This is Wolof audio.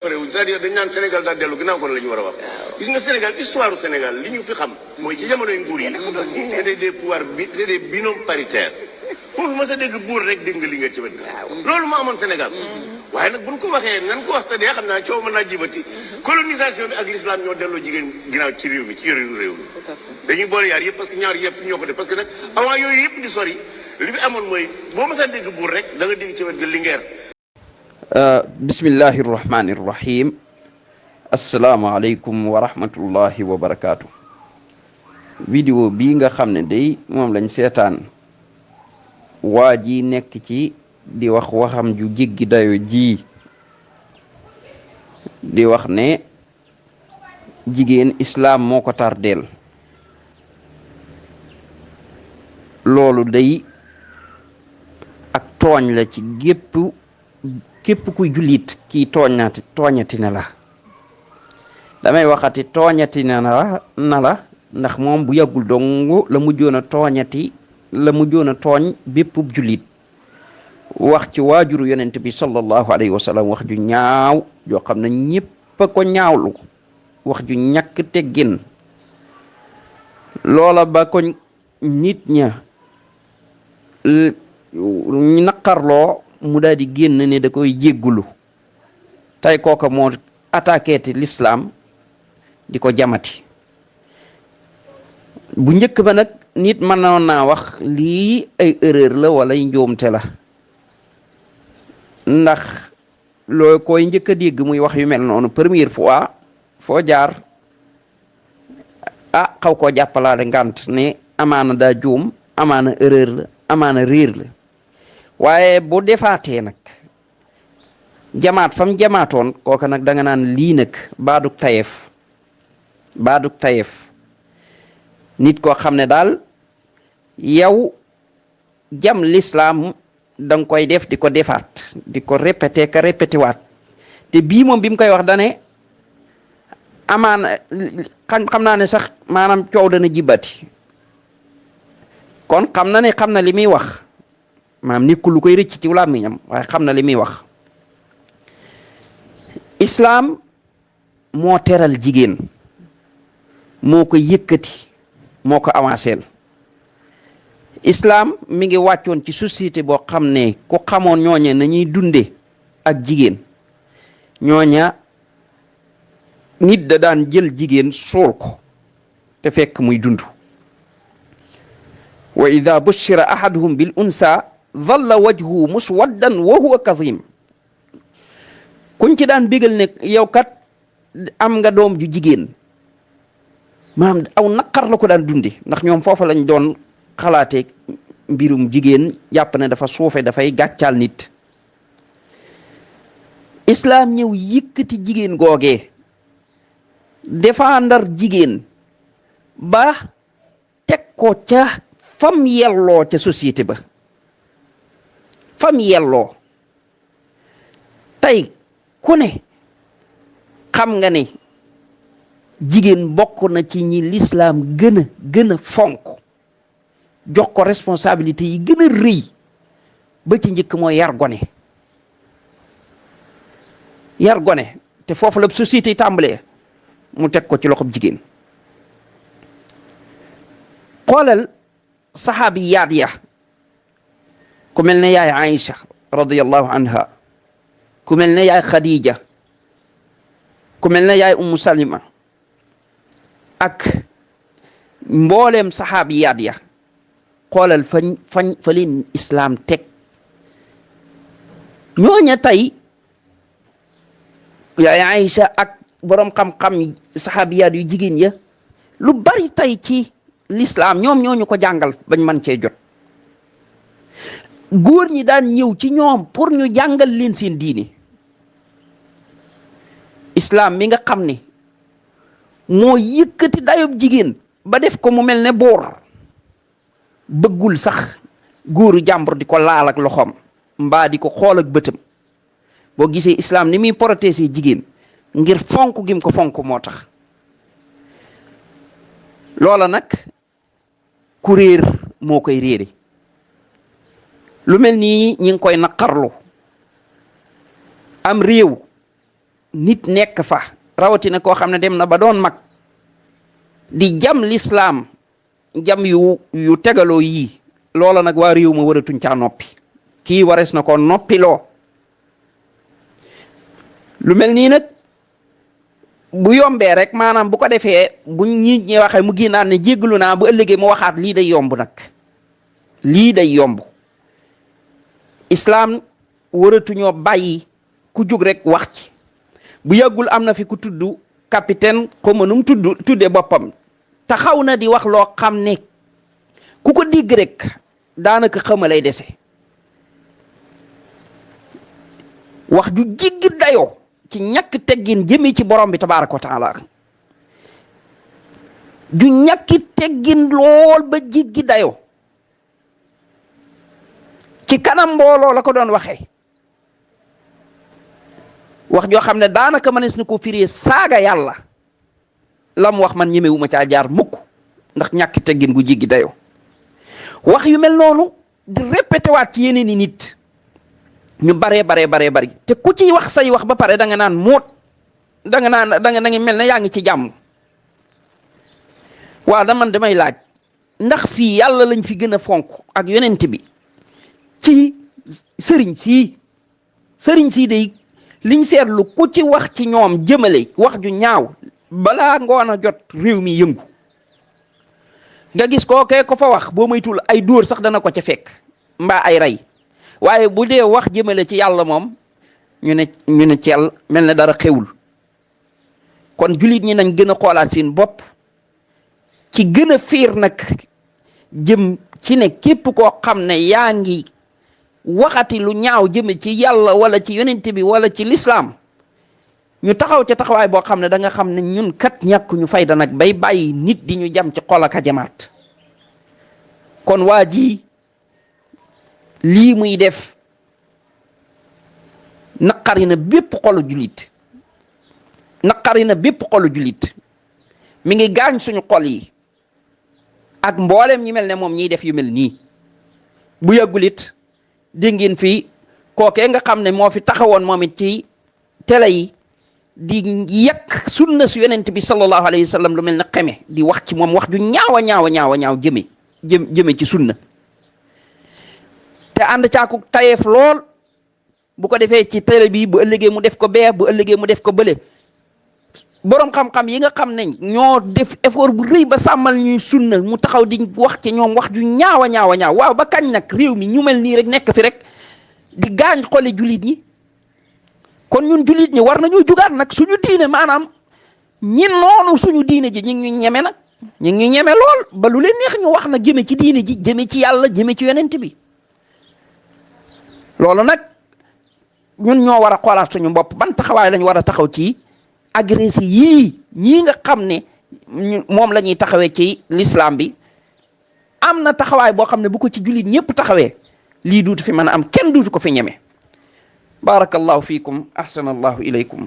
c'est-à-dire dañ naan Sénégal daal dellu ginnaaw kon la ñu war a wax gis nga Sénégal histoire du Sénégal li ñu fi xam mooy ci jamonoy nguur yi c'est des pouvoirs c'est des binômes paritaires foofu ma sa dégg buur rek dégg nga li nga ci wet loolu moo amoon Sénégal waaye nag buñ ko waxee nan ko wax te dee xam naa coow mën naa jibati colonisation bi ak l'islam ñoo delloo jigéen ginnaaw ci réew mi ci yoreenu réew mi dañuy boole yaar yëpp parce que ñaar yëpp ñoo ko def parce que nag avant yooyu yëpp di sori li fi amoon mooy boo ma sa dégg buur rek da nga dégg ci wet ga Linguère. bismillahi irrahmani irrahim asalaamaaleykum wa rahmatullahi wa barakaatu. vidéo bii nga xam ne day moom lañ seetaan waa ji nekk ci di wax waxam ju jéggi dayo ji di wax ne jigéen islaam moo ko tardeel loolu day ak tooñ la ci képp kuy jullit kii tooñati na la damay waxati tooñati na la ndax moom bu yàggul dong la mujjoon a tooñ bépp jullit wax ci waajuru yonent bi sallallahu alayhi wa sallam wax ju ñaaw joo xam ne ñépp a ko ñaawlu wax ju ñàkk teggin loola ba ko nit ña naqarloo mu daal di génn ne da koy jéggulu tey kooka moo attaqué te l'islam di ko jamati bu njëkk ba nag nit mënoon naa wax lii ay erreur la wala njuumte la ndax loo koy njëkk a dégg muy wax yu mel noonu première fois foo jaar xaw koo jàppalaale ngant ne amaana daa juum amaana erreur la amaana réer la waaye bu defaatee nag jamaat fam jamaatoon kooka nag da nga naan lii nag baaduk tayeef nit koo xam ne daal yow jam l'islam da nga koy def di ko defaat di ko répété waat te bii moom bi mu koy wax dane amaana xam naa ne sax maanaam coow dana jibbati kon xam na li muy wax maanaam nit ku lu koy rëcc ci làmmiñam waaye xam na li muy wax islaam moo teral jigéen moo ko yëkkati moo ko avancé islaam mi ngi wàccoon ci société boo xam ne ku xamoon ñooña nañuy dunde ak jigéen ñooña nit da daan jël jigéen suul ko te fekk muy dund wa ida bushira ahaduhum bil unsa dhalla wajhu muswaddan wa huwa kazim kuñ ci daan bégal ne yow kat am nga doom ju jigéen maanaam aw naqar la ko daan dunde ndax ñoom foofa lañ doon xalaatee mbirum jigéen jàpp ne dafa suufe dafay gàccaal nit islaam ñëw yëkkati jigéen googee défendre jigéen ba teg ko ca fam yelloo ca société ba fam yelloo tey ku ne xam nga ne jigéen bokk na ci ñi l'islam gën a fonk jox ko responsabilité yi gën a rëy ba ci njëkk mooy yar gone te foofu la société yi tàmbalee mu teg ko ci loxob jigéen xoolal saxaabiyaat ya ku mel ne yaay Aïcha radiyallahu anha ku mel ne yaay Khadija ku mel ne yaay Ummu Salima ak mbooleem saxaabiyaat ya xoolal fa leen islaam teg ñooña tey yaay Aïcha ak boroom xam-xam saxaabiyaat yu jigéen ya lu bari tey ci l'islam ñoom ñooñu ko jàngal bañ mën cee jot góor ñi daan ñëw ci ñoom pour ñu jàngal leen seen diini islam mi nga xam ne moo yëkkati dayob jigéen ba def ko mu mel ne boor bëggul sax góoru jàmbur di ko laal ak loxoom mbaa di ko xool ak bëtam boo gisee islam ni muy protéger jigéen ngir fonk gim ko fonk moo tax loola nag ku réer moo koy réere lu mel nii ñi ngi koy naqarlu am réew nit nekk fa rawatina koo xam ne dem na ba doon mag di jam lislaam jam yu tegaloo yii loola nag waa réew ma waratuñ caa noppi kii warees na ko noppiloo lu mel nii nag bu yombee rek maanaam bu ko defee bu nit ñi waxee mu génnaat ne jéggalu naa bu ëllëgee mu waxaat lii day yomb nag lii day yomb islaam waratuñoo bàyyi ku jóg rek wax ci bu yàggul am na fi ku tudd capitaine xawma nu mu tudde boppam te xaw na di wax loo xam ne ku ko digg rek daanaka xama lay dese wax ju jiggi dayoo ci ñàkk teggin jëmee ci borom bi tabaaraka wa taala ju ñàkki teggin lool ba jiggi dayoo ci kanam mbooloo la ko doon waxee wax joo xam ne daanaka mënees na ko firee saaga yàlla lam wax man ñemewuma caa jaar mukk ndax ñàkki teggin gu jiggi dayoo wax yu mel noonu di répété waat ci yeneen i nit ñu baree bari te ku ci wax say wax ba pare da nga naan moot da nga mel ne yaa ngi ci jàmm waaw damay laaj ndax fii yàlla lañ fi gën a fonk ak yonent bi ci sëriñ sii day liñ seetlu ku ci wax ci ñoom jëmale wax ju ñaaw balaa ngoon a jot réew mi yëngu nga gis kookee ko fa wax boo moytul ay dóor sax dana ko ca fekk mbaa ay rey waaye bu dee wax jëmale ci yàlla moom ñu ne ceel mel ne dara xewul kon jullit ñi nañ gën a xoolaat seen bopp ci gën a fiir nag jëm ci ne képp koo xam ne yaa ngi waxati lu ñaaw jëme ci yàlla wala ci yonent bi wala ci lislaam ñu taxaw ca taxawaay boo xam ne da nga xam ne ñun kat ñàkk ñu fayda nag bay bàyyi nit di ñu jam ci xol ak a jamaat kon waa ji lii muy def naqari na bépp xolu jullit mi ngi gaañ suñu xol yi ak mboolem ñi mel ne moom ñiy def yu mel nii bu yàggul it dégg ngeen fii kookee nga xam ne moo fi taxawoon moom it ci télé yi di yàq sunna su yonent bi sallallahu alayhi wa sallam lu mel ne xeme di wax ci moom wax ju ñaaw jëme ci sunna te ànd caaku tayeef lool bu ko defee ci télé bi bu ëllëgee mu def ko bee bu ëllëgee mu def ko bële boroom xam-xam yi nga xam ne ñoo def effort bu rëy ba sàmmal ñuy sunna mu taxaw di wax ci ñoom wax ju ñaaw waaw ba kañ nag réew mi ñu mel nii rek nekk fi rek di gaañ xole jullit ñi kon ñun jullit ñi war nañu jugaat nag suñu diine maanaam ñi noonu suñu diine ji ñu ngi ñu ñeme nag ñu ngi ñu ñeme lool ba lu leen neex ñu wax na jëme ci diine ji jëme ci yàlla jëme ci yonent bi loolu nag ñun ñoo war a xoolaat suñu bopp ban taxawaay lañ war a taxaw ci agressé yii ñii nga xam ne moom la ñuy taxawee ci l'islam bi am na taxawaay boo xam ne bu ko ci jullit ñëpp taxawee lii duutu fi mën a am kenn duutu ko fi ñeme barakallahu fiikum ahsanallahu ilaykum